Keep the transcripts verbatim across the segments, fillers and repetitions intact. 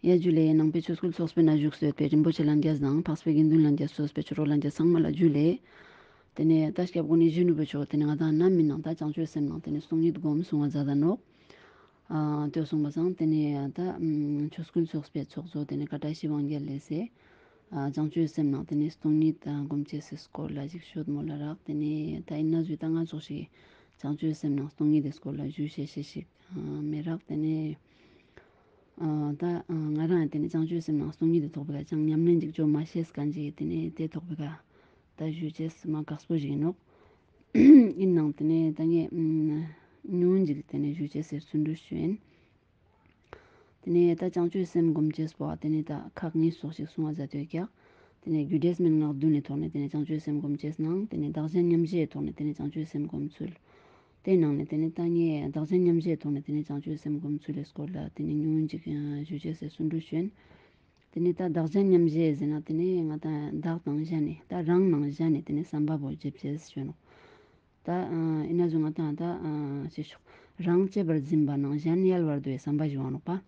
ཡ་ཇུ་ལེ། ནང་པའི་ཆོས་སྐུལ་ཚོགས་པའི་ནང་བཞུགས་སུ་ཡོད་པའི་རིན་པོ་ཆེ་ལྷན་རྒྱས་དང་འཕགས་པའི་དགེ་འདུན་ལྷན་རྒྱས་སོགས་པའི་ཆོས་གྲོགས་ལྷན་རྒྱས་ཚང་མ་ལ་ཇུ་ལེ། ཏེ་ནེ་ད་སྐྱབས་མགོན་ཡིད་བཞིན་ནོར་བུའི་མཆོག་ཏེ་ནེ་ང་དང་ནམ་མིན་ནང་ད་བྱང་ཆུབ་སེམས་ནང་ཏེ་ནེ་སྟོང་ཉིད་སྒོམ་གསུང་བ་མཛད་ད་ནོག། ཨ་ཏེ་གསུངས་པ་སང་ཏེ་ནེ་ད་ཨམ་ཆོས་སྐུལ་ཚོགས་པའི་ཚོགས་གཙོ་ཏེ་ནེ་ཀ་བཀྲ་ཤིས་དབང་རྒྱལ་ལེ་སེ་ཨ་བྱང་ཆུབ་སེམས་ནང་ཏེ་ནེ་སྟོང་ཉིད་ཨ་སྒོམ་ཅེས་སི་སྐོར་ལ་ཞིག་ཤོད་མོལ་ལ་རག། ཏེ་ནེ་ད་ཨིན་ན་ཟུག་ད་ང་ཚོགས་ཤིག་བྱང་ཆུབ་སེམས་ནང་སྟོང་ཉིད་དི་སྐོར་ལ་ཞུ་ཤེས་ཤེས་ཤིག་ཨ་མེད་རག། ཏེ་ནེ་ཨ་ད་ཨ་ང་རང་ཏེ་ནེ་བྱང་ཆུབ་སེམས་ནང་སྟོང་ཉིད་དི་ཐོག་པའི་ཀ་ཅང་ཉམས་ལེན་ཅིག་ཅོ་མ་ཤེས་ཁན་ཅིག་ཏེ་ནེ་ཏེ་ཐོག་པའི་ཀ་ད་ཞུ་ཅེས་མ་དཀགས་པོ་ཞིག་ཨིན་ནོག། ཨིན་ནའང་ཏེ་ནེ་ད་ངས་ཨམ་ཉུང་ངུན་ཅིག་ཏེ་ནེ་ཞུ་ཅེས་སི་རེ་བརྩོན་འགྲུས་ཞུ་ཨིན། ཏེ་ནེ་ད་བྱང་ཆུབ་སེམས་སྒོམ་ཅེས་པོ་ཏེ་ནེ་ད་ཁག་གཉིས་སོགས་ཤིག་གསུང་བ་མཛད་དེ་ཀྱག། ཏེ་ནེ་རྒྱུ་འབྲས་མན་ངག་བདུན་ནི་ཐོག་ནེ་ཏེ་ནེ་བྱང་ཆུབ་སེམས་སྒོམ་ཅེས་ནང་ཏེ་ནེ་བདག་གཞན་མཉམ་བརྗེའི་ཐོག་ནེ་ཏེ་ནེ་བྱང་ཆུབ་སེམས་སྒོམ་ཚུལ། ཏེའི་ནང་ནེ་ཏེ་ནེ་ད་ངས་བདག་གཞན་མཉམ་བརྗེའི་ཐོག་ནེ་ཏེ་ནེ་བྱང་ཆུབ་སེམས་སྒོམ་ཚུལ་ལི་སྐོར་ལ་ཏེ་ནེ་ཉུང་ངུན་ཅིག་ཞུ་ཅེས་སི་རེ་བརྩོན་འགྲུས་ཞུ་ཨིན། ཏེ་ནེ་ད་བདག་གཞན་མཉམ་བརྗེ་ཟེར་ན་ཏེ་ནེ་ང་དང་བདག་དང་གཞན་ནི་ད་རང་ནང་གཞན་ནི་ཏེ་ནེ་བསམ་པ་བོ་བརྗེ་ཅེས་ཞུ་ནོག། ད་ཨིན་ན་ཟུག་ང་དང་ད་ཅི་ཞུ་རང་གཅེས་པར་འཛིན་པ་ནང་གཞན་གཡེལ་བར་འདུ་བའི་བསམ་པ་ཞིག་ཡོང་ནོག་པ།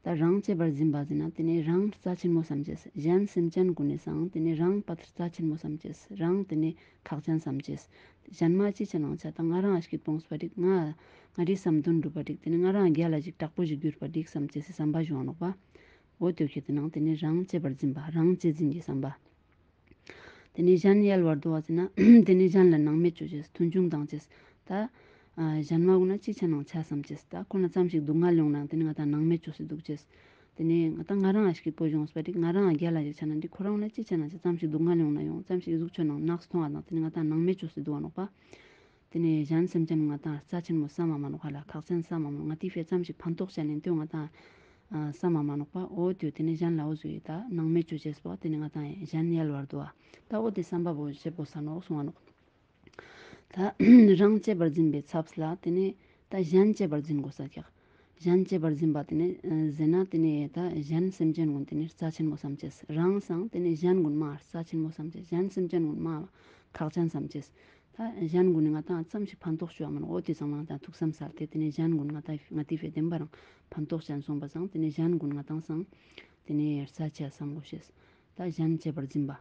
ད་རང་གཅེས་པར་འཛིན་པ་ཟེར་ན་ཏེ་ནེ་རང་རྩ་ཆེན་མོ་བསམ་ཅེས། གཞན་སེམས་ཅན་གུན་ནི་སང་ཏེ་ནེ་རང་པད་རྩ་ཆེན་མོ་བསམ་ཅེས། རང་ཏེ་ནེ་ཁག་ཅན་བསམ་ཅེས། གཞན་མ་ཅི་ཆ་ནང་ཆ་ད་ང་རང་ང་སྐྱིད་པོ་ཡོངས་པ་འགྲིག། ང་ང་རི་བསམ་དོན་འགྲུབ་པ་འགྲིག། ཏེ་ནེ་ང་རང་རྒྱལ་ལ་ཞིག་དྲག་པོ་ཞིག་གྱུར་པ་འགྲིག་བསམ་ཅེས་སི་བསམ་པ་ཞིག་ཡོང་ནོག་པ། འོ་ཏེ་ཁྱེད་ཏེ་ནང་ཏེ་ནེ་རང་གཅེས་པར་འཛིན་པ་རང་གཅེས་འཛིན་གྱི་བསམ་པ། ཏེ་ནེ་གཞན་གཡེལ་བར་འདུ་བ་ཟེར་ན་ཏེ་ནེ་གཞན་ལ་སྣང་མེད་ཅོ་ཅེས་མཐོང་ཆུང་བཏང་ཅེས། ད་ཨ་གཞན་མ་གུན་ན་ཅི་ཆ་ནང་ཆ་བསམ་ཅེས། ད་ཁོ་ན་ཙམ་ཞིག་སྡུག་བསྔལ་ཡོང་ནའང་ཏེ་ནེ་ང་དང་སྣང་མེད་ཅོས་སེ་དུག་ཅེས། ཏེ་ནེ་ང་དང་ང་རང་ང་སྐྱིད་པོ་ཡོངས་པ་འགྲིག། ང་རང་ང་རྒྱལ་ལ་ཞིག་ཆ་ན་འགྲིག། ཁོ་རང་ན་ཅི་ཆ་ནང་ཆ་ཙམ་ཞིག་སྡུག་བསྔལ་ཡོང་ན་ཡོང་། ཙམ་ཞིག་གཟུགས་ཅོ་ནང་ནགས་སུ་མཐོང་བ་དང་ཏེ་ནེ་ང་དང་སྣང་མེད་ཅོས་སེ་དུག་ག་ནོག་པ། ཏེ་ནེ་གཞན་སེམས་ཅན་ང་དང་རྩ་ཆེན་མོ་བསམ་མ་མ་ནོག་ཧ་ལ། ཁག་ཅན་བསམ་མ་མ་ནོག། ང་ཏི་ཕིའ་ཙམ་ཞིག་ཕན་ཐོགས་ཅན་ཨིན་ཏེ་ང་དང་ཨ་བསམ་མ་མ་ནོག་པ། འོ་ཏེ་ཏེ་ནེ་གཞན་ལ་འོ་ཟུག་ཡོད་ད་སྣང་མེད་ཅོ་ཅེས་པོ་ཏེ་ནེ་ང་དང་གཞན་གཡེལ་བར་འདུ་བ། ད་འོ་ཏེ་བསམ་པ་བོ་བརྗེ་པོ་ས་ནོག་གསུང་བ་ནོག། ད་རང་གཅེས་པར་འཛིན་པའི་ཚབ་ལ་ཏེ་ནེ་ད་གཞན་གཅེས་པར་འཛིན་དགོས་ས་ཀྱག། གཞན་གཅེས་པར་འཛིན་པ་ཏེ་ནེ་ཨ་ཟེར་ན་ཏེ་ནེ་ད་གཞན་སེམས་ཅན་གུན་ཏེ་ནེ་རྩ་ཆེན་མོ་བསམ་ཅེས། རང་སང་ཏེ་ནེ་གཞན་གུན་མ་རྩ་ཆེན་མོ་བསམ་ཅེས། གཞན་སེམས་ཅན་གུན་མ་ཁག་ཅན་བསམ་ཅེས། ད་གཞན་གུན་ནི་ང་དང་ཙམ་ཞིག་ཕན་ཐོགས་ཅོ་བ་མ་ནོག། འོ་ཏེ་ཚང་མ་ང་དང་ཐུགས་བསམ་སལ་ཏེ་ཏེ་ནེ་གཞན་གུན་ང་དང་ང་ཏི་ཕིའ་བདེན་པ་རང་ཕན་ཐོགས་ཅན་སོང་པ་སང་ཏེ་ནེ་གཞན་གུན་ང་དང་སང་ཏེ་ནེ་རྩ་ཆེ་བསམ་དགོས་ཤེས། ད་གཞན་གཅེས་པར་འཛིན་པ།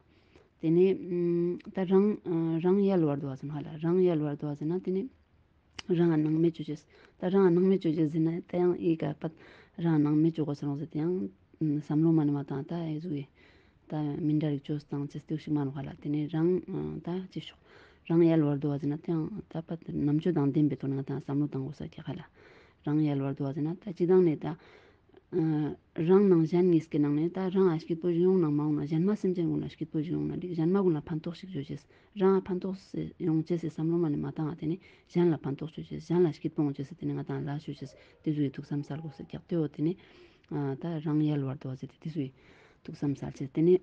ཏེ་ནེ་ཨམ་ད་རང་ཨ་རང་གཡེལ་བར་འདུ་བ་ཟེར་ན་ཧ་ལ། རང་གཡེལ་བར་འདུ་བ་ཟེར་ན་ཏེ་ནེ་རང་ང་སྣང་མེད་ཅོ་ཅེས། ད་རང་ང་སྣང་མེད་ཅོ་ཅེས་ཟེར་ན་ད་ཡང་ཨི་ཀ་པད་རང་ང་སྣང་མེད་ཅོ་དགོས་ས་ནོག་ཟེར་ཏེ་ཡང་ཨམ་བསམ་བློ་མ་ནེ་མ་བཏང་། ད་ཨི་ཟུག་གི་ད་མི་འདྲ་རིག་ཅོས་བཏང་ཅེས་ཏེ་ཞིག་མ་ནོག་ཧ་ལ། ཏེ་ནེ་རང་ཨ་ད་ཅི་ཞུ་རང་གཡེལ་བར་འདུ་བ་ཟེར་ན་ད་ཡང་ད་པད་རྣམ་དཔྱོད་དང་ལྡན་པའི་ཐོག་ནེ་ང་དང་བསམ་བློ་བཏང་དགོས་ས་ཀྱག་ཧ་ལ། རང་གཡེལ་བར་འདུ་བ་ཟེར་ན་ད་སྤྱིར་བཏང་ནེ་ད་ཨ་རང་ནང་གཞན་གཉིས་ཀྱི་ནང་ནེ་ད་རང་ང་སྐྱིད་པོ་ཞིག་ཡོང་ནའང་མ་ཡོང་ནའང་གཞན་མ་སེམས་ཅན་གུན་ལ་སྐྱིད་པོ་ཞིག་ཡོང་ན་འགྲིག། གཞན་མ་གུན་ལ་ཕན་ཐོགས་ཤིག་ཅོ་ཅེས། རང་ང་ཕན་ཐོགས་ཡོང་ཅེས་སི་བསམ་བློ་མ་ནེ་མ་བཏང་བ་ཏེ་ནེ་གཞན་ལ་ཕན་ཐོགས་ཅོ་ཅེས། གཞན་ལ་སྐྱིད་པོ་ཡོང་ཅེས་སི་ཏེ་ནེ་ང་དང་ལ་ཞུ་ཅེས་ཏེ་ཟུག་གི་ཐུགས་བསམ་སལ་དགོས་ས་ཀྱག། ཏེ་འོ་ཏེ་ནེ་ཨ་ད་རང་གཡེལ་བར་འདུ་བ་ཟེར་ཏེ་ཏེ་ཟུག་གི་ཐུགས་བསམ་སལ་ཅེས། ཏེ་ནེ་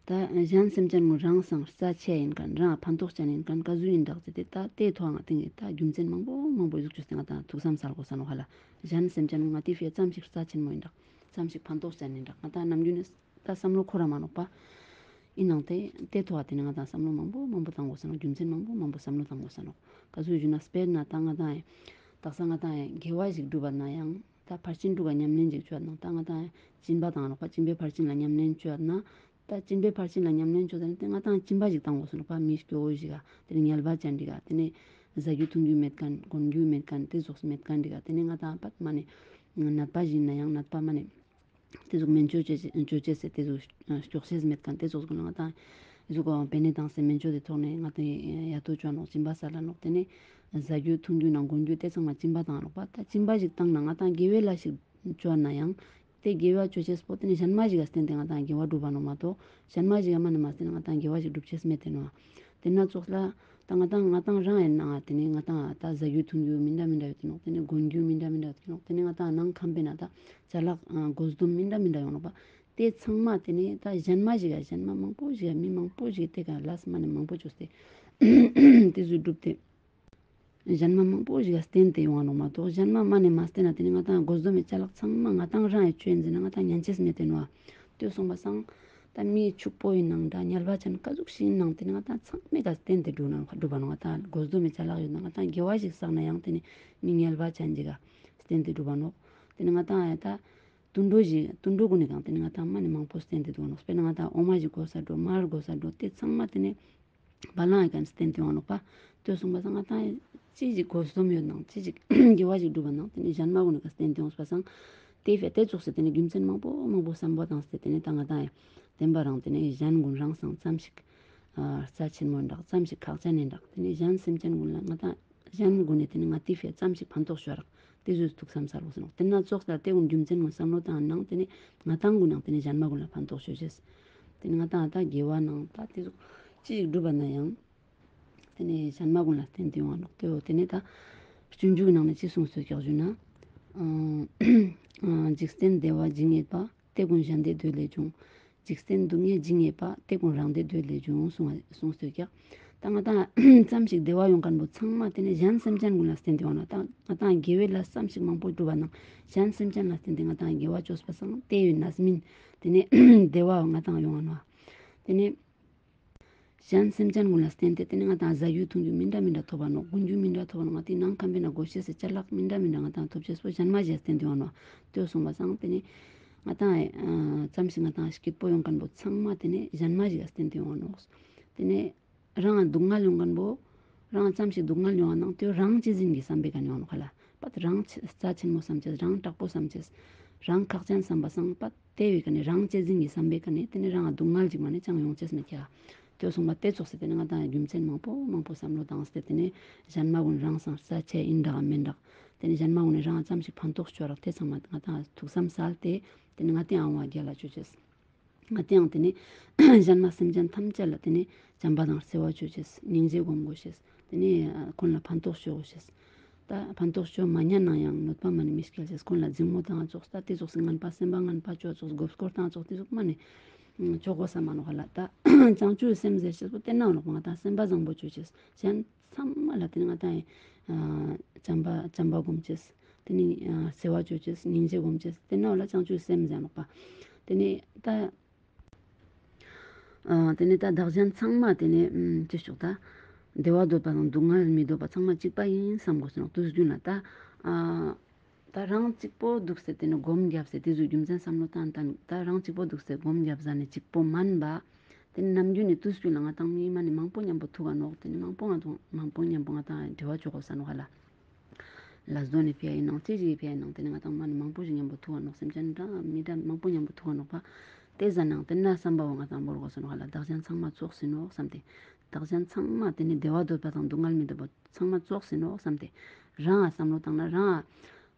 ད་གཞན་སེམས་ཅན་གུན་རང་སང་རྩ་ཆེ་ཨིན་ཁན་རང་ང་ཕན་ཐོགས་ཅན་ཨིན་ཁན་ཀ་ཟུག་ཨིན་དྲག་ཟེར་ཏེ་ད་ཏེའི་ཐོག་ང་ཏིང་ངེ་ད་རྒྱུ་མཚན་མང་པོ་མང་པོ་ཟུག་ཅོས་ཏེ་ང་དང་ཐུགས་བསམ་སལ་དགོས་ས་ནོག་ཧ་ལ། གཞན་སེམས་ཅན་གུན་ང་ཏི་ཕིའ་ཙམ་ཞིག་རྩ་ཆེན་མོ་ཨིན་དྲག། ཙམ་ཞིག་ཕན་ཐོགས་ཅན་ཨིན་དྲག། ང་དང་ནམ་རྒྱུན་ནེ་ད་བསམ་བློ་འཁོར་ར་མ་ནོག་པ། ཨིན་ནའང་ཏེ་ཏེའི་ཐོག་ཏེ་ནེ་ང་དང་བསམ་བློ་མང་པོ་མང་པོ་བཏང་དགོས་ས་ནོག། རྒྱུ་མཚན་མང་པོ་མང་པོ་བསམ་བློ་བཏང་དགོས་ས་ནོག། ཀ་ཟུག་ཞུ་ན་དཔེར་ན་ད་ང་དང་ཡང་དག་ས་ང་དང་ཡང་དགེ་བ་ཞིག་སྒྲུབ་པ་ན་ཡང་ད་ཕར་ཕྱིན་དྲུག་ག་ཉམས་ལེན་ཅིག་ཅོ་ན་ད་ང་དང་ཡང་སྦྱིན་པ་བཏང་ནོག་པ། སྦྱིན་པའི་ཕར་ཕྱིན་ལ་ཉམས་ལེན་ཅོ་ན་ད་སྦྱིན་པའི་ཕར་ཕྱིན་ལ་ཉམས་ལེན་ཅོ་ཟེར་ཏེ་ང་དང་སྦྱིན་པ་ཞིག་བཏང་དགོས་ས་ནོག་པ། མི་སྐྱོ་བོ་ཞིག་ག་ཏེ་ནེ་ངལ་བ་ཅན་ཞིག་ག་ཏེ་ནེ་ཟ་རྒྱུ་འཐུང་རྒྱུ་མེད་ཁན་གོན་རྒྱུ་མེད་ཁན་ཏེ་ཙོགས་མེད་ཁན་ཞིག་ག་ཏེ་ནེ་ང་དང་པད་མ་ནེ་ནད་པ་ཞིག་ཨིན་ན་ཡང་ནད་པ་མ་ནེ་ཏེ་ཟུག་སྨན་བཅོས་ཅོ་ཅེས་སི་ཏེ་ཟུག་སྐྱོགས་ཤེས་མེད་ཁན་ཏེ་ཙོགས་གུན་ལ་ང་དང་ཟུག་གོ་པེ་ནེ་བཏང་སྟེ་སྨན་བཅོས་ཏེ་ཐོག་ནེ་ང་དང་ཡ་ཏོ་ཅོ་ནོག། སྦྱིན་པ་སལ་ལ་ནོག། ཏེ་ནེ་ཟ་རྒྱུ་འཐུང་རྒྱུ་ནང་གོན་རྒྱུ་ཏེ་ཚང་མ་སྦྱིན་པ་བཏང་ནོག་པ། ད་སྦྱིན་པ་ཞིག་བཏང་ན་ང་དང་དགེ་བའི་ལས་ཞིག་ཅོ་ན་ཡང་ཏེ་དགེ་བ་ཅོ་ཅེས་པོ་ཏེ་ནེ་གཞན་མ་ཞིག་ག་བརྟེན་ཏེ་ང་དང་དགེ་བ་སྒྲུབ་པ་ནོག་མ་གཏོགས་གཞན་མ་ཞིག་ག་མ་ནེ་མ་བརྟེན་ང་དང་དགེ་བ་ཞིག་སྒྲུབ་ཅེས་མེད་དེ་ནོག། ཏེ་ན་ཙོགས་ལ་ད་ང་དང་ང་དང་རང་ཨིན་ན་ཏེ་ནེ་ང་དང་ད་ཟ་རྒྱུ་འཐུང་རྒྱུ་མི་འདྲ་མི་འདྲ་ཡོད་དེ་ནོག། ཏེ་ནེ་གོན་རྒྱུ་མི་འདྲ་མི་འདྲ་ཡོད་དེ་ནོག། ཏེ་ནེ་ང་དང་ནང་ཁམས་པའི་ནང་ད་ཅ་ལག་ཨ་དགོས་འདུན་མི་འདྲ་མི་འདྲ་ཡོང་ནོག་པ། ཏེ་ཚང་མ་ཏེ་ནེ་ད་གཞན་མ་ཞིག་ག་གཞན་མ་མང་པོ་ཞིག་ག་མི་མང་པོ་ཞིག་གི་ཏེ་ཀ་ལས་མ་ནེ་མང་པོ་ཅོས་ཏེ་ཏེ་ཟུག་སྒྲུབ་སྟེ་གཞན་མ་མང་པོ་ཞིག་ག་བརྟེན་ཏེ་ཡོང་བ་ནོག་མ་གཏོགས་གཞན་མ་མ་ནེ་མ་བརྟེན་ན་ཏེ་ནེ་ང་དང་དགོས་འདུན་མི་ཅ་ལག་ཚང་མ་ང་དང་རང་ཡ་ཅོ་ཨིན་ཟེར་ན་ང་དང་ཉན་ཅེས་མེད་དེ་ནོག། ཏེ་སོང་པ་སང་ད་མི་ཕྱུག་པོ་ཨིན་ནང་འདྲ་ངལ་བ་ཅན་ཀ་ཟུག་ཞིག་ཨིན་ནང་ཏེ་ནེ་ང་དང་ཚང་མའི་ཀ་བརྟེན་ཏེ་སྒྲུབ་ན་སྒྲུབ་པ་ནོག། ང་དང་དགོས་འདུན་མི་ཅ་ལག་ཡོད་ན་ང་དང་དགེ་བ་ཞིག་བསགས་ན་ཡང་ཏེ་ནེ་མི་ངལ་བ་ཅན་ཞིག་ག་བརྟེན་ཏེ་སྒྲུབ་པ་ནོག། ཏེ་ནེ་ང་དང་ཡ་ད་ དུད་འགྲོ་ཞིག་དུད་འགྲོ་གུན་ནི་ཀྱང་ཏེ་ནེ་ང་ཏང་མ་ནེ་མང་པོ་བསྟེན་ཏེ་དུག་ནོག། དཔེར་ན་ང་ཏང་འོ་མ་ཞིག་དགོས་ས་འགྲོ་མར་དགོས་ས་འགྲོ་ཏེ་ཚང་མ་ཏེ་ནེ་བ་ལང་ངི་ཀ་ནེ་བསྟེན་ཏེ་ཡོང་ནོག་པ། ཏེ་སོང་པ་སང་ང་ཏང་ཅི་ཞིག་སྒོ་སྡོམ་ཡོད་ནང་ཅི་ཞིག་དགེ་བ་ཞིག་སྒྲུབ་པ་ནང་ཏེ་ནེ་ཞན་མ་གུན་ནི་ཀ་བསྟེན་ཏེ་ཡོངས་པ་སང་ཏེ་ཕི་ཏེ་ཙོགས་སེ་ཏེ་ནེ་རྒྱུ་མཚན་མང་པོ་མང་པོ་བསམ་བློ་བཏང་སྟེ་ཏེ་ནེ་ད་ང་ཏང་ཡ་བསྟེན་པ་རང་ཏེ་ནེ་ཞན་གུན་རང་སང་ཙམ་ཞིག་ཨ་རྩ་ཆེན་མོ་ཡིན་འདྲ་ཙམ་ཞིག་ཁག་ཅན་ཡིན་འདྲ་ཏེ་ནེ་ཞན་སེམས་ཅན་གུན་ལ་ང་ཏང་ཞན་གུན་ནི་ཏེ་ནེ་ང་ཏི་ཕི་ཙམ་ཞིག་ཕན་ཐོགས་ཤོར་རག་ཏེ་ཟུག་ཐུགས་བསམ་སལ་དགོས་སེ་ནོག། ཏེ་ན་ཙོགས་ལ་ཏེ་གུན་རྒྱུ་མཚན་གུན་བསམ་བློ་བཏང་ནང་ཏེ་ནེ་ང་ཏང་གུན་ནང་ཏེ་ནེ་ཞན་མ་གུན་ལ་ཕན་ཐོགས་ཤོར་ཅེས། ཏེ་ནེ་ང་ཏང་ད་དགེ་བ་ནང་ད་ཏེ་ཟུག་ཅི་ཞིག་སྒྲུབ་པ་ན་ཡང་ཏེ་ནེ་ཞན་མ་གུན་ལ་བསྟེན་ཏེ་ཡོང་བ་ནོག། ཏེ་ཏེ་ནེ་ད་སྤྱོད་འཇུག་གི་ནང་ནེ་ཅི་གསུངས་སོ་ཀྱག་ཞུ་ན། ཨ་འཇིག་རྟེན་བདེ་བ་ཇི་སྙེད་པ། དེ་ཀུན་གཞན་བདེ་འདོད་ལས་བྱུང་། འཇིག་རྟེན་སྡུག་བསྔལ་ཇི་སྙེད་པ། དེ་ཀུན་རང་བདེ་འདོད་ལས་བྱུང་གསུངས་གསུངས་སོ་ཀྱག། ད་ང་ཏང་ཙམ་ཞིག་བདེ་བ་ཡོང་མཁན་པོ་ཚང་མ་ཏེ་ནེ་ཞན་སེམས་ཅན་གུན་ལ་བསྟེན་ཏེ་ཡོང་ན་ད་ང་ཏང་དགེ་བའི་ལས་ཙམ་ཞིག་མང་པོ་སྒྲུབ་པ་ནང་ཞན་སེམས་ཅན་ལ་བསྟེན་ཏེ་ང་ཏང་དགེ་བ་ཅོས་པ་སང་ཏེ་ཡོད་ན་སྨིན་ཏེ་ནེ་བདེ་བ་ང་ཏང་ཡོང་ང་ནོག། ཏེ་ནེ་ཞན་སེམས་ཅན་གུན་ལ་བསྟེན་ཏེ་ཏེ་ནེ་ང་ཏང་ཟ་རྒྱུ་འཐུང་རྒྱུ་མི་འདྲ་མི་འདྲ་ཐོབ་པ་ནོག། གོན་རྒྱུ་མི་འདྲ་ཐོབ་པ་ནོག། ང་ཏི་ནང་ཁམས་པའི་ནང་དགོས་ཤེས་སི་ཅ་ལག་མི་འདྲ་མི་འདྲ་ང་ཏང་ཐོབ་ཅེས་པོ་ཞན་མ་ཞིག་བསྟེན་ཏེ་ཡོང་ནོག། ཏེ་སོང་པ་སང་ཏེ་ནེ་ང་ཏང་ཨ་ཙམ་ཞིག་ང་ཏང་སྐྱིད་པོ་ཡོང་མཁན་པོ་ཚང་མ་ཏེ་ནེ་ཞན་མ་ཞིག་བསྟེན་ཏེ་ཡོང་ནོག། ཏེ་ནེ་རང་སྡུག་བསྔལ་ཡོང་མཁན་པོ་རང་ཙམ་ཞིག་སྡུག་བསྔལ་ཡོང་བ་ནང་ཏེ་རང་གཅེས་འཛིན་གྱི་བསམ་པའི་ཀ་ནེ་ཡོང་ནོག་ཧ་ལ། པ་རང་རྩ་ཆེན་མོ་བསམ་ཅེས་རང་དྲག་པོ་བསམ་ཅེས་རང་ཁག་ཅན་བསམ་པ་སང་པ་ཏེ་བོའི་ཀ་ནེ་རང་གཅེས་འཛིན་གྱི་བསམ་པའི་ཀ་ནེ་ཏེ་ནེ་རང་སྡུག་བསྔལ་ཅིག་མ་ནེ་ཅང་ཡོང་ཅེས་མེད་ཀྱག། ཏེ་སོང་པ་ཏེ་ཙོགས་སེ་ཏེ་ནེ་ང་ཏང་རྒྱུ་མཚན་མང་པོ་མང་པོ་བསམ་བློ་བཏང་སྟེ་ཏེ་ནེ་ཞན་མ་གུན་རང་སང་རྩ་ཆེ་ཡིན་འདྲ་མེན་འདྲ་ཏེ་ནེ་ཞན་མ་གུན་ནི་རང་ཙམ་ཞིག་ཕན་ཐོགས་ཤོར་རག་ཏེ་ཚང་མ་ང་ཏང་ཐུགས་བསམ་སལ་ཏེ་ཏེ་ནེ་ང་ཏང་ཨང་བ་རྒྱལ་ལ་ཅོ་ཅེས། ང་ཏང་ཏེ་ནེ་ཞན་མ་སེམས་ཅན་ཐམས་ཅད་ལ་ཏེ་ནེ་བྱམས་པ་དང་བརྩེ་བ་ཅོ་ཅེས་སྙིང་རྗེ་སྒོམ་དགོས་ཤེས། ཏེ་ནེ་ཁོང་ལ་ཕན་ཐོགས་ཅོ་དགོས་ཤེས། ད་ཕན་ཐོགས་ཅོ་མ་ཉན་ན་ཡང་གནོད་པ་མ་ནེ་མི་སྐྱེལ་ཅེས། ཁོང་ལ་འཛིང་མོ་དང་ཙོགས་ད་ཏེ་ཙོགས་སེ་ངན་པ་སེམས་པ་ངན་པ་ཅོ་ཙོགས་མགོ་སྐོར་དང་ཙོགས་ཏེ་ཙོགས་མ་ནེ་ཅོ་དགོས་ས་མ་ནོག་ཧ་ལ། ད་བྱང་ཆུབ་སེམས་ཟེར་ཅེས་པོ་ཏེ་ན་ནོག་ང་ཏང་སེམས་པ་བཟང་པོ་ཅོ་ཅེས། ཞན་ཚང་མ་ལ་ཏེ་ནེ་ང་ཏང་ཨ་བྱམས་པ་བྱམས་པ་སྒོམ་ཅེས། ཏེ་ནེ་ཨ་བརྩེ་བ་ཅོ་ཅེས་སྙིང་རྗེ་སྒོམ་ཅེས་ཏེ་ན་ལ་བྱང་ཆུབ་སེམས་ཟེར་ནོག་པ། ཏེ་ནེ་ད་ཨ་ཏེ་ནེ་ད་བདག་གཞན་ཚང་མ་ཏེ་ནེ་ཨམ་ཅི་ཞུག་ད་བདེ་བ་འདོད་པ་དང་སྡུག་བསྔལ་མི་འདོད་པ་ཚང་མ་གཅིག་པ་ཡིན་བསམ་དགོས་སེ་ནོག། དུས་རྒྱུན་ལ་ད་ཨ་ད་རང་གཅིག་པོ་འདུག་སེ་ཏེ་ནེ་སྒོམ་རྒྱབ་སེ་ཏེ་ཟུག་རྒྱུ་མཚན་བསམ་བློ་བཏང་བཏང་ད་རང་གཅིག་པོ་འདུག་སེ་སྒོམ་རྒྱབ་ཟ་ནེ་གཅིག་པོ་མན་པ། ཏེ་ནེ་ནམ་རྒྱུན་ནེ་དུས་རྒྱུན་ལ་ང་ཏང་མི་མ་ནེ་མང་པོ་མཉམ་པོ་ཐུག་ག་ནོག། ཏེ་ནེ་མང་པོ་ང་ཏང་མང་པོ་མཉམ་པོ་ང་ཏང་འབྲེལ་བ་ཅོ་དགོས་ས་ནོག་ཧ་ལ། ལ་སྡོད་ནེ་ཕི་ཡ་ཡིན་ནང་ཅི་ཞིག་ཕི་ཡ་ཡིན་ནང་ཏེ་ནེ་ང་ཏང་མ་ནེ་མང་པོ་ཞིག་མཉམ་པོ་ཐུག་ག་ནོག། སེམས་ཅན་འདྲ་མི་འདྲ་མང་པོ་མཉམ་པོ་ཐུག་ག་ནོག་པ། ཏེ་ཟ་ནང་ཏེ་ན་བསམ་པ་བོ་ང་ཏང་བོར་དགོས་ས་ནོག་ཧ་ལ། བདག་གཞན་ཚང་མ་ཙོགས་ཡིན་ནོག་བསམ་སྟེ། བདག་གཞན་ཚང་མ་ཏེ་ནེ་བདེ་བ་འདོད་པ་དང་སྡུག་བསྔལ་མི་འདོད་པ་ཚང་མ་ཙོགས་ཡིན་ནོག་བསམ་སྟེ། རང་ང་བསམ་བློ་བཏང་ན་རང་ང་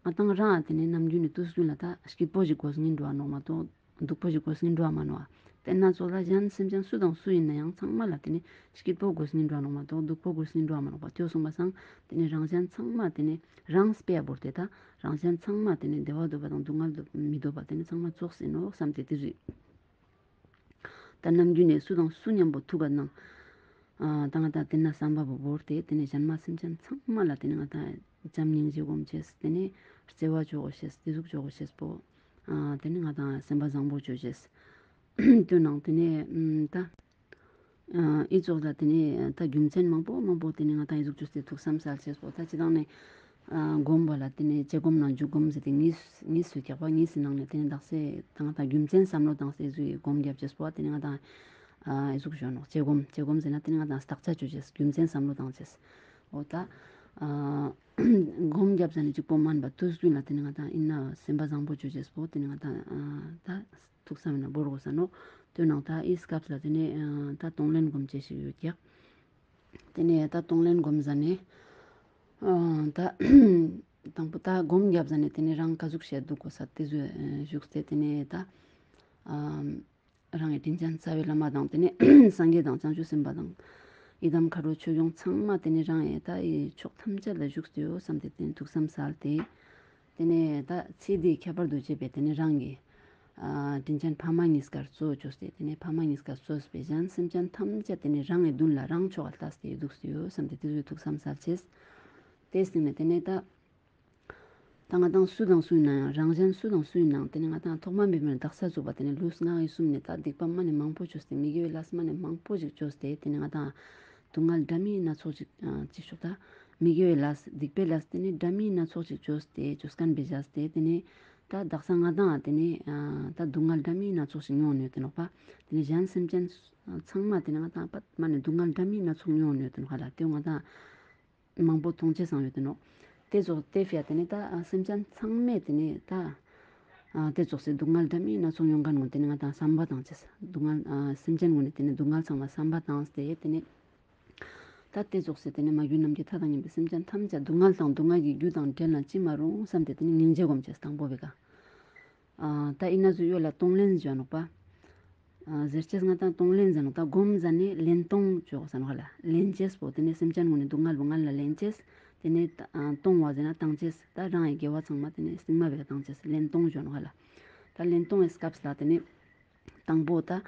ང་ཏང་རང་ང་ཏེ་ནེ་ནམ་རྒྱུན་ནེ་དུས་རྒྱུན་ལ་ད་སྐྱིད་པོ་ཞིག་དགོས་ངིན་འགྲོ་བ་ནོག་མ་གཏོགས། སྡུག་པོ་ཞིག་དགོས་ངིན་འགྲོ་བ་མ་ནོག་པ། ཏེ་ན་ཙོགས་ལ་ཞན་སེམས་ཅན་སུ་དང་སུ་ཡིན་ན་ཡང་ཚང་མ་ལ་ཏེ་ནེ་སྐྱིད་པོ་དགོས་ངིན་འགྲོ་བ་མ་ནོག་པ། སྡུག་པོ་དགོས་ངིན་འགྲོ་བ་མ་ནོག་པ། ཏེ་སོང་པ་སང་ཏེ་ནེ་རང་གཞན་ཚང་མ་ཏེ་ནེ་རང་སྤེ་ར་བོར་ཏེ་ད་རང་གཞན་ཚང་མ་ཏེ་ནེ་བདེ་བ་འདོད་པ་དང་སྡུག་བསྔལ་མི་འདོད་པ་ཏེ་ནེ་ཚང་མ་ཙོགས་ཡིན་ནོག་བསམ་སྟེ་ཏེ་ཟུག་ད་ནམ་རྒྱུན་ནེ་སུ་དང་སུ་མཉམ་པོ་ཐུག་ག་ནང་ཨ་ད་ང་ཏང་ཏེ་ན་བསམ་པ་བོ་བོར་ཏེ་ཏེ་ནེ་ཞན་མ་སེམས་ཅན་ཚང་མ་ལ་ཏེ་ནེ་ང་ཏང་བྱམས་སྙིང་རྗེ་སྒོམ་ཅེས་ཏེ་ནེ་བརྩེ་བ་ཅོ་དགོས་ཤེས་ཏེ་ཟུག་ཅོ་དགོས་ཤེས་པོ་ཨ་ཏེ་ནེ་ང་ཏང་སེམས་པ་བཟང་པོ་ཅོ་ཅེས། ཏེ་ནང་ཏེ་ནེ་ཨམ་ད་ཨ་འི་ཙོགས་ལ་ཏེ་ནེ་ད་རྒྱུ་མཚན་མང་པོ་མང་པོ་ཏེ་ནེ་ང་ཏང་འི་ཟུག་ཅོས་ཏེ་ཐུགས་བསམ་སལ་ཅེས་པོ་ད་སྤྱིར་བཏང་ནེ་ཨ་སྒོམ་པ་ལ་ཏེ་ནེ་བྱེད་སྒོམ་ནང་འཇུག་སྒོམ་ཟེར་ཏེ་གཉིས་གཉིས་སུ་ཀྱག་པ། གཉིས་སི་ནང་ནེ་ཏེ་ནེ་དག་ས་ད་ང་ཏང་རྒྱུ་མཚན་བསམ་བློ་བཏང་སྟེ་ཟུག་སྒོམ་རྒྱབ་ཅེས་པོ་ཏེ་ནེ་ང་ཏང་ཨ་འི་ཟུག་ཞུ་ནོག། བྱེད་སྒོམ་བྱེད་སྒོམ་ཟེར་ན་ཏེ་ནེ་ང་ཏང་བརྟག་དཔྱད་ཅོ་ཅེས་རྒྱུ་མཚན་བསམ་བློ་བཏང་ཅེས། འོ་ད་ཨ་སྒོམ་རྒྱབ་ཟ་ནེ་གཅིག་པོ་མན་པ་དུས་རྒྱུན་ལ་ཏེ་ནེ་ང་ཏང་ཨིན་ན་སེམས་པ་བཟང་པོ་ཅོ་ཅེས་པོ་ཏེ་ནེ་ང་ཏང་ཨ་ད་ཐུགས་བསམ་ན་བོར་དགོས་ས་ནོག། ཏེ་ནང་ད་འི་སྐབས་ལ་ཏེ་ནེ་ཨ་ད་གཏོང་ལེན་སྒོམ་ཅེས་ཤིག་ཡོད་ཀྱག། ཏེ་ནེ་ད་གཏོང་ལེན་སྒོམ་ཟ་ནེ་ཨ་ད་དང་པོ་ད་སྒོམ་རྒྱབ་ཟ་ནེ་ཏེ་ནེ་རང་ཀ་ཟུག་ཤེས་འདུག་གོ་ས་ཏེ་ཟུག་ཨ་བཞུགས་ཏེ་ཏེ་ནེ་ད་ཨ་རང་ངི་དྲིན་ཅན་རྩ་བའི་བླ་མ་དང་ཏེ་ནེ་སངས་རྒྱས་དང་བྱང་ཆུབ་སེམས་དཔའ་དང་ཡི་དམ་མཁའ་འགྲོ་ཆོས་སྐྱོང་ཚང་མ་ཏེ་ནེ་རང་ངི་ད་འི་ཕྱོགས་ཐམས་ཅད་ལ་བཞུགས་ཏེ་ཡོད་བསམ་སྟེ་ཏེ་ནེ་ཐུགས་བསམ་སལ་ཏེ། ཏེ་ནེ་ད་ཚེ་འདིའི་ཁྱད་པར་དུ་བྱས་པའི་ཏེ་ནེ་རང་གི་ཨ་དྲིན་ཅན་ཕ་མ་གཉིས་ཀར་གཙོ་བཅོས་ཏེ་ཏེ་ནེ་ཕ་མ་གཉིས་ཀ་གཙོས་པའི་ཞན་སེམས་ཅན་ཐམས་ཅད་ཏེ་ནེ་རང་ངི་མདུན་ལ་རང་ཕྱོགས་ལ་ལྟས་ཏེ་འདུག་སྟེ་ཡོད་བསམ་སྟེ་ཏེ་ཟུག་ཐུགས་བསམ་སལ་ཅེས། ཏེའི་སྟིང་ནེ་ཏེ་ནེ་ད་ད་ང་ཏང་སུ་དང་སུ་ཡིན་ན་ཡང་རང་གཞན་སུ་དང་སུ་ཡིན་ནའང་ཏེ་ནེ་ང་ཏང་ཐོག་མ་མེད་པའི་དག་ས་ཚུག་པ་ཏེ་ནེ་ལུས་ངག་ཡིད་གསུམ་ནེ་ད་སྡིག་པ་མ་ནེ་མང་པོ་བཅོས་ཏེ་མི་དགེ་བའི་ལས་མ་ནེ་མང་པོ་ཞིག་བཅོས་ཏེ་ཏེ་ནེ་ང་ཏང་སྡུག་བསྔལ་འདྲ་མིན་སྣ་ཚོགས་ཅིག་ཨ་ཅི་ཞུག་ད་མི་དགེ་བའི་ལས་སྡིག་པའི་ལས་ཏེ་ནེ་འདྲ་མིན་སྣ་ཚོགས་ཅིག་བཅོས་ཏེ་བཅོས་མཁན་བེ་བྱས་ཏེ་ཏེ་ནེ་ ད་དག་ས་ང་དང་ཏེ་ནེ་ཨ་ད་སྡུག་བསྔལ་འདྲ་མིན་སྣ་ཚོགས་ཤིག་མྱོང་ནེ་ཡོད་ཏེ་ནོག་པ། ཏེ་ནེ་གཞན་སེམས་ཅན་ཚང་མ་ཏེ་ནེ་ང་དང་པད་མ་ནེ་སྡུག་བསྔལ་འདྲ་མིན་སྣ་ཚོགས་མྱོང་ནེ་ཡོད་ཏེ་ནོག་ཧ་ལ། ཏེ་ང་དང་མང་པོ་མཐོང་ཅེས་སང་ཡོད་ཏེ་ནོག། ཏེ་ཙོགས་ཏེ་ཕི་ཡ་ཏེ་ནེ་ད་ཨ་སེམས་ཅན་ཚང་མས་ཏེ་ནེ་ད་ཨ་ཏེ་ཙོགས་སི་སྡུག་བསྔལ་འདྲ་མིན་སྣ་ཚོགས་མྱོང་ཁན་གུན་ཏེ་ནེ་ང་དང་བསམ་པ་བཏང་ཅེས། སྡུག་བསྔལ་ཨ་སེམས་ཅན་གུན་ནི་ཏེ་ནེ་སྡུག་བསྔལ་ཚང་མ་བསམ་པ་བཏང་སྟེ་ཏེ་ནེ་ད་ཏེ་ཙོགས་སི་ཏེ་ནེ་མ་གྱུར་ནམ་མཁའི་མཐའ་དང་མཉམ་པའི་སེམས་ཅན་ཐམས་ཅད་སྡུག་བསྔལ་དང་སྡུག་བསྔལ་གྱི་རྒྱུ་དང་བྲལ་ན་ཅི་མ་རུང་བསམ་སྟེ་ཏེ་ནེ་སྙིང་རྗེ་སྒོམ་ཅེས་དང་པོ་བེ་ཀ། ཨ་ད་ཨིན་ན་ཟུག་ཡོད་ལ་གཏོང་ལེན་ཟེར་ནོག་པ། ཨ་ཟེར་ཅེས་ང་དང་གཏོང་ལེན་ཟེར་ནོག། ད་སྒོམ་ཟ་ནེ་ལེན་གཏོང་ཅོ་ཟེར་ནོག་ཧ་ལ། ལེན་ཅེས་པོ་ཏེ་ནེ་སེམས་ཅན་གུན་ནི་སྡུག་བསྔལ་བོ་ང་ལ་ལེན་ཅེས། ཏེ་ནེ་ད་ཨ་གཏོང་བ་ཟེར་ན་བཏང་ཅེས། ད་རང་ངི་དགེ་བ་ཚང་མ་ཏེ་ནེ་སྟིང་མ་བེ་ཀ་བཏང་ཅེས་ལེན་གཏོང་ཟེར་ནོག་ཧ་ལ། ད་ལེན་གཏོང་ངི་སྐབས་ལ་ཏེ་ནེ་དང་པོ་ད་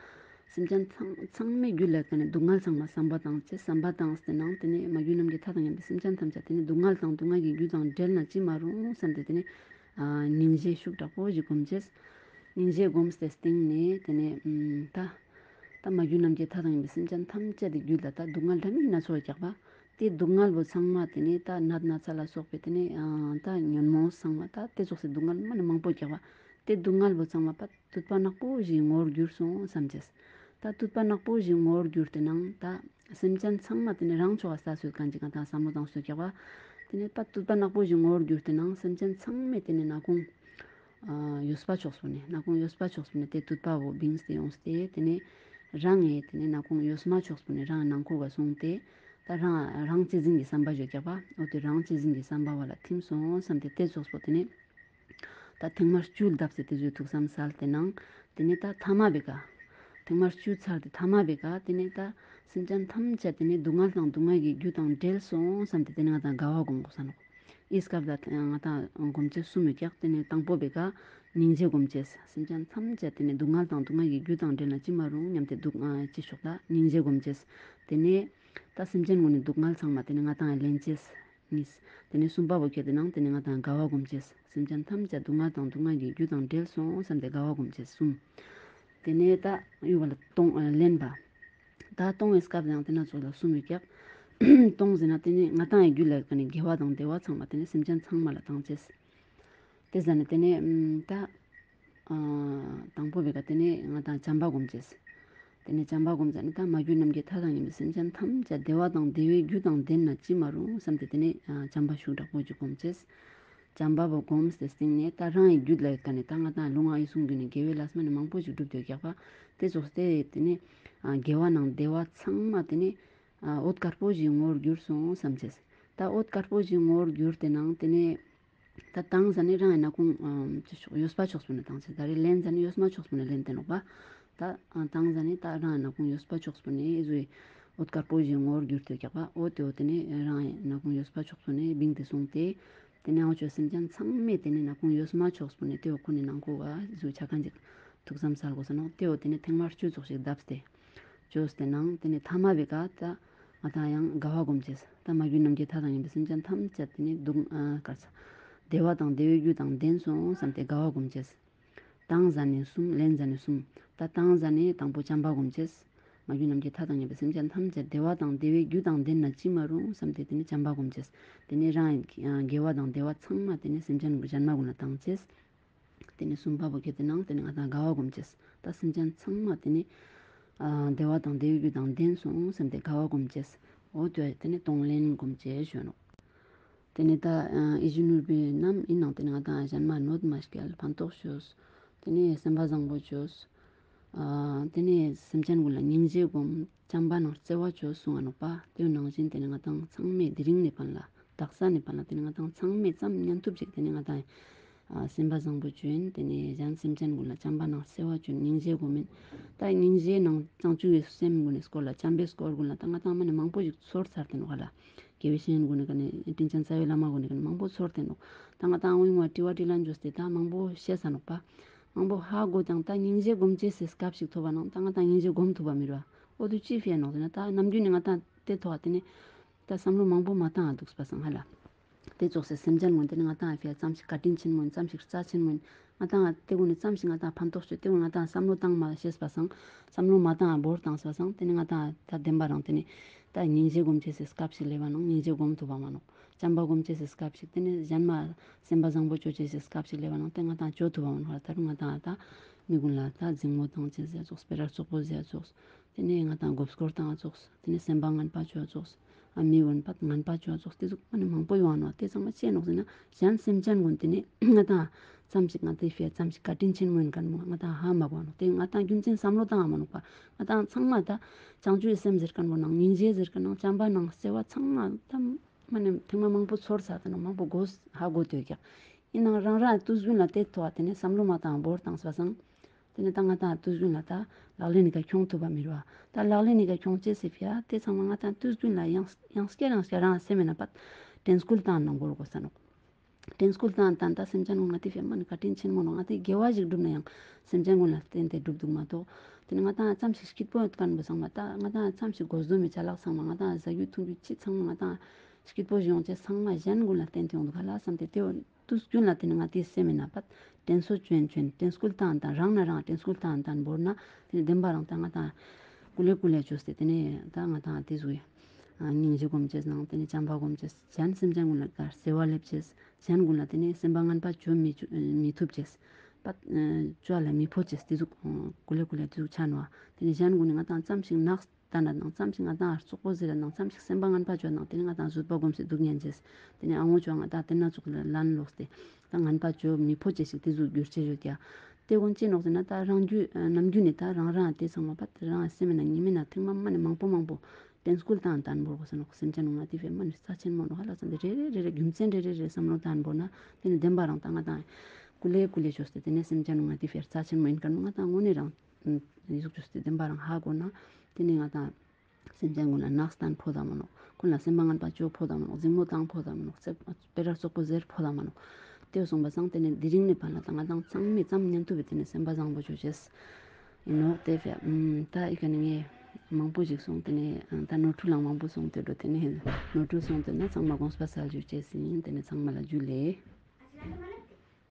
སེམས་ཅན་ཚང་ཚང་མའི་རྒྱུད་ལ་ཡོད་ཁན་ནི་སྡུག་བསྔལ་ཚང་མ་བསམ་པ་བཏང་ཅེས། བསམ་པ་བཏང་སྟེ་ནང་ཏེ་ནེ་མ་གྱུར་ནམ་མཁའི་མཐའ་དང་མཉམ་པའི་སེམས་ཅན་ཐམས་ཅད་ཏེ་ནེ་སྡུག་བསྔལ་དང་སྡུག་བསྔལ་གྱི་རྒྱུ་དང་བྲལ་ན་ཅི་མ་རུང་བསམ་སྟེ་ཏེ་ནེ་ཨ་སྙིང་རྗེ་ཤུགས་དྲག་པོ་ཞིག་སྒོམ་ཅེས། སྙིང་རྗེ་སྒོམ་སྟེ་སྟིང་ནེ་ཏེ་ནེ་ཨམ་ད་ད་མ་གྱུར་ནམ་མཁའི་མཐའ་དང་མཉམ་པའི་སེམས་ཅན་ཐམས་ཅད་དི་རྒྱུད་ལ་ད་སྡུག་བསྔལ་འདྲ་མིན་སྣ་ཚོགས་རྒྱག་པ། ཏེ་སྡུག་བསྔལ་བོ་ཚང་མ་ཏེ་ནེ་ད་ནད་ན་ཚ་ལ་སོགས་པའི་ཏེ་ནེ་ཨ་ད་ཉོན་མོངས་ཚང་མ་ད་ཏེ་ཙོགས་སི་སྡུག་བསྔལ་མ་ནེ་མང་པོ་རྒྱག་པ། ཏེ་སྡུག་བསྔལ་བོ་ཚང་མ་པད་དུད་པ་ནག་པོ་ཞིག་ངོ་བོར་གྱུར་སོང་བསམ་ཅེས། ད་དུད་པ་ནག་པོ་ཞིག་ངོ་བོར་གྱུར་ཏེ་ནང་ད་སེམས་ཅན་ཚང་མ་ཏེ་ནེ་རང་ཆོག་ག་ས་སོད་ཁན་ཅིག་ང་དང་བསམ་བློ་བཏང་སྟེ་རྒྱག་པ། ཏེ་ནེ་པད་དུད་པ་ནག་པོ་ཞིག་ངོ་བོར་གྱུར་ཏེ་ནང་སེམས་ཅན་ཚང་མས་ཏེ་ནེ་ནག་ཁུང་ཨ་ཡོད་པ་ཕྱོགས་པོ་ནེ་ནག་ཁུང་ཡོད་པ་ཕྱོགས་པོ་ནེ་ཏེ་དུད་པ་བོ་བིངས་ཏེ་ཡོངས་ཏེ་ཏེ་ནེ་རང་ངི་ཏེ་ནེ་ནག་ཁུང་ཡོད་མ་ཕྱོགས་པོ་ནེ་རང་ངི་ནང་ཁུག་ག་སོང་སྟེ་ད་རང་རང་གཅེས་འཛིན་གྱི་བསམ་པ་ཞིག་རྒྱག་པ། འོ་ཏེ་རང་གཅེས་འཛིན་གྱི་བསམ་པ་བོ་ལ་ཐིམ་སོང་བསམ་སྟེ་ཏེ་ཙོགས་པོ་ཏེ་ནེ་ད་ཐེངས་མ་བཅུ་ལྡབ་སྟེ་ཏེ་ཟུག་ཐུགས་བསམ་སལ་ཏེ་ནང་ཏེ་ནེ་ད་ཐ་མ་བེ་ཀ། ཐེངས་མ་བཅུ་ཚར་ཏེ་ཐ་མ་བེ་ཀ་ཏེ་ནེ་ད་སེམས་ཅན་ཐམས་ཅད་ཏེ་ནེ་སྡུག་བསྔལ་དང་སྡུག་བསྔལ་གྱི་རྒྱུ་དང་བྲལ་སོང་བསམ་སྟེ་ཏེ་ནེ་ང་དང་དགའ་བ་སྒོམ་དགོས་ས་ནོག། ཨི་སྐབས་ལ་ང་དང་སྒོམ་ཅེས་གསུམ་ཡོད་ཀྱག། ཏེ་ནེ་དང་པོ་བེ་ཀ་སྙིང་རྗེ་སྒོམ་ཅེས། སེམས་ཅན་ཐམས་ཅད་ཏེ་ནེ་སྡུག་བསྔལ་དང་སྡུག་བསྔལ་གྱི་རྒྱུ་དང་བྲལ་ན་ཅི་མ་རུང་སྙམ་སྟེ་སྡུག་བསྔལ་ཅི་ཤོག་ད་སྙིང་རྗེ་སྒོམ་ཅེས། ཏེ་ནེ་ད་སེམས་ཅན་གུན་ནི་སྡུག་བསྔལ་ཚང་མ་ཏེ་ནེ་ང་དང་ལེན་ཅེས། གཉིས། ཏེ་ནེ་གསུམ་པ་བོ་ཁྱེར་ཏེ་ནང་ཏེ་ནེ་ང་དང་དགའ་བ་སྒོམ་ཅེས། སེམས་ཅན་ཐམས་ཅད་སྡུག་བསྔལ་དང་སྡུག་བསྔལ་གྱི་རྒྱུ་དང་བྲལ་སོང་བསམ་སྟེ་དགའ་བ་སྒོམ་ཅེས་གསུམ། ཏེ་ནེ་ད་ཡུ་བ་ལ་གཏོང་ཨ་ལེན་པ། ད་གཏོང་བའི་སྐབས་ཡང་ཏེ་ན་ཚོགས་ལ་གསུམ་ཡོད་ཀྱག། གཏོང་ཟེར་ན་ཏེ་ནེ་ང་དང་ངི་རྒྱུད་ལ་ཡོད་ཁན་ནི་དགེ་བ་དང་བདེ་བ་ཚང་མ་ཏེ་ནེ་སེམས་ཅན་ཚང་མ་ལ་བཏང་ཅེས། ཏེ་ཟ་ནེ་ཏེ་ནེ་ཨམ་ད་ཨ་དང་པོ་བེ་ཀ་ཏེ་ནེ་ང་དང་བྱམས་པ་སྒོམ་ཅེས། ཏེ་ནེ་བྱམས་པ་སྒོམ་ཟ་ནེ་ད་མ་གྱུར་ནམ་མཁའི་མཐའ་དང་མཉམ་པའི་སེམས་ཅན་ཐམས་ཅད་བདེ་བ་དང་བདེ་བའི་རྒྱུ་དང་ལྡན་ན་ཅི་མ་རུང་བསམ་སྟེ་ཏེ་ནེ་ཨ་བྱམས་པ་ཤུགས་དྲག་པོ་ཞིག་སྒོམ་ཅེས། བྱམས་པ་བོ་སྒོམ་སྟེ་སྟིང་ནེ་ད་རང་ངི་རྒྱུད་ལ་ཡོད་ཁན་ནི་ད་ང་དང་ལུང་ཨ་ཡི་གསུང་རྒྱུད་ནི་དགེ་བའི་ལས་མ་ནེ་མང་པོ་ཞིག་བསྒྲུབས་ཏེ་ཡོད་ཀྱག་པ། ཏེ་ཙོགས་ཏེ་ཏེ་ནེ་ཨ་དགེ་བ་ནང་བདེ་བ་ཚང་མ་ཏེ་ནེ་ཨ་འོད་དཀར་པོ་ཞིག་ངོ་བོར་གྱུར་སོང་བསམ་ཅེས། ད་འོད་དཀར་པོ་ཞིག་ངོ་བོར་གྱུར་ཏེ་ནང་ཏེ་ནེ་ད་བཏང་ཟ་ནེ་རང་ངི་ནག་ཁུང་ཨམ་ཅི་ཤོག་ཡོད་པ་ཕྱོགས་པོ་ནེ་བཏང་ཅེས། ད་རེ་ལེན་ཟ་ནེ་ཡོད་མ་ཕྱོགས་པོ་ནེ་ལེན་ཏེ་ནོག་པ། ད་ཨ་བཏང་ཟ་ནེ་ད་རང་ངི་ནག་ཁུང་ཡོད་པ་ཕྱོགས་པོ་ནེ་ཨི་ཟུག་འོད་དཀར་པོ་ཞིག་ངོ་བོར་གྱུར་ཏེ་ཡོད་ཀྱག་པ། འོ་ཏེ་འོ་ཏེ་ནེ་རང་ངི་ནག་ཁུང་ཡོད་པ་ཕྱོགས་པོ་ནེ་བིངས་ཏེ་སོང་སྟེ་ཏེ་ནེ་འོ་ཅོ་སེམས་ཅན་ཚང་མས་ཏེ་ནེ་ནག་ཁུང་ཡོད་མ་ཕྱོགས་པོ་ནེ་ཏེ་འོ་ཁོ་ནེ་ནང་ཁུག་ག་ཨི་ཟུག་ཆ་ཁན་ཅིག་ཐུགས་བསམ་སལ་དགོས་ས་ནོག། ཏེ་འོ་ཏེ་ནེ་ཐེངས་མ་བཅུ་ཙོགས་ཤིག་བརྡབས་ཏེ་ཅོས་ཏེ་ནང་ཏེ་ནེ་ཐ་མ་བེ་ཀ་ད་ང་དང་ཡང་དགའ་བ་སྒོམ་ཅེས། ད་མ་གྱུར་ནམ་མཁའི་མཐའ་དང་མཉམ་པའི་སེམས་ཅན་ཐམས་ཅད་ཏེ་ནེ་སྡུག་ཨ་དཀར་ས་བདེ་བ་དང་བདེ་བའི་རྒྱུ་དང་ལྡན་སོང་བསམ་སྟེ་དགའ་བ་སྒོམ་ཅེས། བཏང་ཟ་ནེ་གསུམ་ལེན་ཟ་ནེ་གསུམ། ད་བཏང་ཟ་ནེ་དང་པོ་བྱམས་པ་སྒོམ་ཅེས། མ་གྱུར་ནམ་མཁའི་མཐའ་དང་མཉམ་པའི་སེམས་ཅན་ཐམས་ཅད་བདེ་བ་དང་བདེ་བའི་རྒྱུ་དང་ལྡན་ན་ཅི་མ་རུང་བསམ་སྟེ་ཏེ་ནེ་བྱམས་པ་སྒོམ་ཅེས། ཏེ་ནེ་རང་ངི་དགེ་བ་དང་བདེ་བ་ཚང་མ་ཏེ་ནེ་སེམས་ཅན་གཞན་མ་གུན་ལ་བཏང་ཅེས། ཏེ་ནེ་གསུམ་པ་བོ་ཁྱེར་ཏེ་ནང་ཏེ་ནེ་ང་དང་དགའ་བ་སྒོམ་ཅེས། ད་སེམས་ཅན་ཚང་མ་ཏེ་ནེ་ཨ་བདེ་བ་དང་བདེ་བའི་རྒྱུ་དང་ལྡན་སོང་བསམ་སྟེ་དགའ་བ་སྒོམ་ཅེས། འོ་ཏེ་ཏེ་ནེ་གཏོང་ལེན་སྒོམ་ཅེས་ཞུ་ནོག། ཏེ་ནེ་ད་ཨ་ཡིད་བཞིན་ནོར་བུའི་རྣམ་ཨིན་ནང་ཏེ་ནེ་ང་དང་གཞན་མ་གནོད་མ་སྐྱེལ་ཕན་ཐོགས་ཅོས། ཏེ་ནེ་སེམས་པ་བཟང་པོ་ཅོས། ཨ་ཏེ་ནེ་སེམས་ཅན་གུན་ལ་སྙིང་རྗེ་སྒོམ། བྱམས་པ་ནང་བརྩེ་བ་ཅོས་གསུང་ང་ནོག་པ། ཏེ་ནང་བཞིན་ཏེ་ནེ་ང་དང་ཚང་མས་དེ་རིང་ནེ་ཕན་ལ་དག་ས་ནེ་ཕན་ལ་ཏེ་ནེ་ང་དང་ཚང་མས་ཙམ་ཉན་ཐུབ་ཅིག་ཏེ་ནེ་ང་དང་ཨ་སེམས་པ་བཟང་པོ་ཅོ་ཨིན། ཏེ་ནེ་གཞན་སེམས་ཅན་གུན་ལ་བྱམས་པ་ནང་བརྩེ་བ་ཅོ་ཨིན། སྙིང་རྗེ་སྒོམ་ཨིན། ད་སྙིང་རྗེ་ནང་བྱང་ཆུབ་ཀྱི་སེམས་གུན་ནི་སྐོར་ལ་བྱམས་པའི་སྐོར་གུན་ལ་ད་ང་དང་མ་ནེ་མང་པོ་ཞིག་ཚོར་ཚར་ཏེ་ནོག་ཧ་ལ། དགེ་བའི་བཤེས་གཉེན་གུན་ནི་ཀ་ནེ་དྲིན་ཅན་རྩ་བའི་བླ་མ་གུན་ནི་ཀ་ནེ་མང་པོ་ཚོར་ཏེ་ནོག། ད་ང་དང་འོ་ཡོང་བ་དྲི་བ་དྲིས་ལན་ཅོས་ཏེ་ད་མང་པོ་ཤེས་ས་ནོག་པ། མང་པོ་ཧ་གོ་ཀྱང་ད་སྙིང་རྗེ་སྒོམ་ཅེས་སི་སྐབས་ཤིག་ཐོབ་པ་ནང་ད་ང་དང་སྙིང་རྗེ་སྒོམ་ཐུབ་པ་མི་རུག་པ། འོ་དུ་ཅི་ཕི་ཡ་ནོག་ཟེར་ན་ད་ནམ་རྒྱུན་ནེ་ང་དང་ཏེ་ཐོག་ཏེ་ནེ་ད་བསམ་བློ་མང་པོ་མ་བཏང་ང་དུག་པ་སང་ཧ་ལ། ཏེ་ཙོགས་སེ་སེམས་ཅན་གུན་ཏེ་ནེ་ང་དང་ཕི་ཡ་ཙམ་ཞིག་བཀའ་དྲིན་ཆེན་མོ་ཨིན། ཙམ་ཞིག་རྩ་ཆེན་མོ་ཨིན། ང་དང་ཏེ་གུན་ནི་ཙམ་ཞིག་ང་དང་ཕན་ཐོགས་ཅོས་ཏེ་གུན་ང་དང་བསམ་བློ་བཏང་མ་ཤེས་པ་སང་བསམ་བློ་མ་བཏང་ང་བོར་བཏང་ས་སང་ཏེ་ནེ་ང་དང་ད་བདེན་པ་རང་ཏེ་ནེ་ད་སྙིང་རྗེ་སྒོམ་ཅེས་སི་སྐབས་ཤིག་ལེབ་བ་ནང་སྙིང་རྗེ་སྒོམ་ཐུབ་པ་མ་ནོག། བྱམས་པ་སྒོམ་ཅེས་སི་སྐབས་ཤིག་ཏེ་ནེ་གཞན་མ་སེམས་པ་བཟང་པོ་ཅོ་ཅེས་སི་སྐབས་ཤིག་ལེབ་བ་ནང་ཏེ་ང་ཏང་ཅོ་ཐུབ་བ་འོ་ནོག་ལེ། ད་རུང་ང་ཏང་ད་མི་གུན་ལ་ད་འཛིང་མོ་ཏང་ཅེས་ཟེར་ཙོགས་སྤེ་ར་རྩོག་པོ་ཟེར་ཙོགས་ཏེ་ནེ་ང་ཏང་མགོ་སྐོར་ཏང་ཙོགས་ཏེ་ནེ་སེམས་པ་ངན་པ་ཅོ་ཙོགས་ཨ་མི་གུན་པ་ངན་པ་ཅོ་ཙོགས་ཏེ་ཟུག་མ་ནེ་མང་པོ་ཡོང་ང་ནོག། ཏེ་ཚང་མ་ཅི་ནོག་ཟེར་ན་གཞན་སེམས་ཅན་གུན་ཏེ་ནེ་ང་ཏང་ཙམ་ཞིག་ང་ཏང་ཕིའ་ཙམ་ཞིག་བཀའ་དྲིན་ཆེན་མོ་ཨིན་ཁན་བོ་ང་ཏང་ཧ་མ་གོ་ནོག། ཏེ་ང་ཏང་རྒྱུ་མཚན་སམ་བློ་ཏང་ང་མ་ནོག་པ། ང་ཏང་ཚང་མ་ད་བྱང་ཆུབ་སེམས་ཟེར་ཁན་བོ་ནང་སྙིང་རྗེ་ཟེར་ཁན་ནང་བྱམས་པ་ནང་བརྩེ་བ་ཚང་མ་ད་མ་ནེ་ཐེངས་མ་མང་པོ་ཚོར་ཚར་ཏེ་ནོག། མང་པོ་གོ་ཧ་གོ་ཏེ་ཡོད་ཀྱག། ཨིན་ནའང་རང་རང་དུས་རྒྱུན་ལ་ཏེ་ཐོག་ཏེ་ནེ་སམ་བློ་མ་ཏང་བོར་ཏང་སོང་པ་སང་། ཏེ་ནེ་ད་ང་ཏང་དུས་རྒྱུན་ལ་ད་ལག་ལེན་ནི་ཀ་ཁྱོང་ཐུབ་པ་མི་རུག་པ། ད་ལག་ལེན་ནི་ཀ་ཁྱོང་ཅེས་སི་ཕིའ་ཏེ་ཚང་མ་ང་ཏང་དུས་རྒྱུན་ལ་ཡང་ཡང་སྐྱར་ཡང་སྐྱར་རང་སེམས་ནང་པ་དྲན་སྐུལ་ཏང་ནང་བོར་གོས་ས་ནོག། དྲན་སྐུལ་ཏང་ཏང་ད་སེམས་ཅན་ང་ཏི་ཕིའ་མ་ནེ་བཀའ་དྲིན་ཆེན་མོ་ནོག། ང་ཏི་དགེ་བ་ཞིག་སྒྲུབ་ན་ཡང་སེམས་ཅན་གུན་ལ་བརྟེན་ཏེ་སྒྲུབ་དུག་མ་གཏོགས། ཏེ་ནེ་ང་ཏང་ཙམ་ཞིག་སྐྱིད་པོ་ཡོད་ཁན་བོ་ཚང་མ་ད་ང་ཏང་ཙམ་ཞིག་གོ་ཟོ་མི་ཅ་ལག་ཚང་མ་ང་ཏང་ཟ་རྒྱུ་འཐུང་རྒྱུ་ཅི་ཚང་མ་ང་ཏང་སྐྱིད་པོ་ཞིག་ཡོང་ཅེས་ཚང་མ་གཞན་གུན་ལ་བརྟེན་ཏེ་ཡོང་དུག་ག་ལེ་སམ་སྟེ་ཏེ་བོ་དུས་རྒྱུན་ལ་ཏེ་ནེ་ང་ཏི་སེམས་ནང་པ་དྲན་གསོ་ཅོན་ཅོན་དྲན་སྐུལ་ཏང་ཏང་རང་ན་རང་དྲན་སྐུལ་ཏང་ཏང་བོར་ན་ཏེ་ནེ་བདེན་པ་རང་ད་ང་ཏང་ཀུ་ལེ་ཀུ་ལེ་ཅོས་ཏེ་ཏེ་ནེ་ད་ང་ཏང་ཏེ་ཟུག་གི་སྙིང་རྗེ་སྒོམ་ཅེས་ནང་ཏེ་ནེ་བྱམས་པ་སྒོམ་ཅེས་གཞན་སེམས་ཅན་གུན་ལ་བརྩེ་བ་སླེབ་ཅེས། གཞན་གུན་ལ་ཏེ་ནེ་སེམས་པ་ངན་པ་ཅོ་མི་ཅོ་མི་ཐུབ་ཅེས། པ་ཅོ་ལ་མི་ཕོད་ཅེས་ཏེ་ཟུག་ཀུ་ལེ་ཀུ་ལེ་ཏེ་ཟུག་ཆ་ནོག། ཏེ་ནེ་གཞན་གུན་ནི་ང་ཏང་ཙམ་ཞིག་ནགས་ལྟ་ན་ནང་ཙམ་ཞིག་ང་ཏང་རྩོག་པོ་ཟེར་ན་ནང་ཙམ་ཞིག་སེམས་པ་ངན་པ་ཅོ་ནང་ཏེ་ནེ་ང་ཏང་བཟོད་པ་སྒོམ་སྟེ་སྡུག་ཉན་ཅེས། ཏེ་ནེ་ཨ་ངོ་ཅོ་ང་ཏང་ཏེ་ན་ཙོགས་ལ་ལན་ལོག་སྟེ་ད་ངན་པ་ཅོ་མི་ཕོད་ཅེས་ཤིག་ཏེ་ཟུག་གྱུར་ཅེས་ཡོད་ཀྱག། ཏེ་གུན་ཅི་ནོག་ཟེར་ན་ད་རང་རྒྱུད་ནམ་རྒྱུན་ནེ་ད་རང་རང་ཏེ་ཚང་མ་པ་རང་སེམས་ནང་ཉི་མ་ནང་ཐེངས་མ་མ་ནེ་མང་པོ་མང་པོ་དྲན་སྐུལ་ཏང་ཏང་བོར་གོས་ས་ནོག། སེམས་ཅན་ནང་ང་ཏི་ཕིའ་མ་ནེ་རྩ་ཆེན་མོ་ནོག་ཧ་ལ་སམ་སྟེ་རེ་རེ་རེ་རེ་རྒྱུ་མཚན་རེ་རེ་རེ་སམ་བློ་ཏང་བོར་ན་ཏེ་ནེ་བདེན་པ་རང་ད་ང་ཏང་ཀུ་ལེ་ཀུ་ལེ་ཅོས་ཏེ་ཏེ་ནེ་སེམས་ཅན་ནང་ང་ཏི་ཕིའ་རྩ་ཆེན་མོ་ཨིན་ཁན་ང་ཏང་དངོས་གནས་རང་ཨ་ཟུག་ཅོས་ཏེ་བདེན་པ་རང་ཧ་གོ་ན་ཏེ་ནེ་ང་ཏང་སེམས་ཅན་གུན་ལ་ནགས་སྟན་ཕོད་ད་མ་ནོག། གུན་ལ་སེམས་པ་ངན་པ་ཅོ་ཕོད་ད་མ་ནོག། འཛིང་མོ་ཏང་ཕོད་ད་མ་ནོག། སྤེ་ར་རྩོག་པོ་ཟེར་ཕོད་ད་མ་ནོག། ཏེ་སོང་པ་སང་ཏེ་ནེ་དེ་རིང་ནེ་ཕར་ལ་ད་ང་ཏང་ཚང་མའི་ཙམ་ཉན་ཐུབ་པའི་ཏེ་ནེ་སེམས་པ་བཟང་པོ་ཅོ་ཅེས་ཨིན་ནོག། ཏེ་ཕིའ་ཨམ་ད་ཨི་ཀ་ནེ་ངས་མང་པོ་ཞིག་སོང་ཏེ་ནེ་ད་ནོར་འཁྲུལ་ལའང་མང་པོ་སོང་སྟེ་འགྲོ། ཏེ་ནེ་ནོར་འཁྲུལ་སོང་སྟེ་ན་ཚང་མ་དགོངས་པ་སལ་ཞུ་ཅེས་ཨིན། ཏེ་ནེ་ཚང་མ་ལ་ཇུ་ལེ།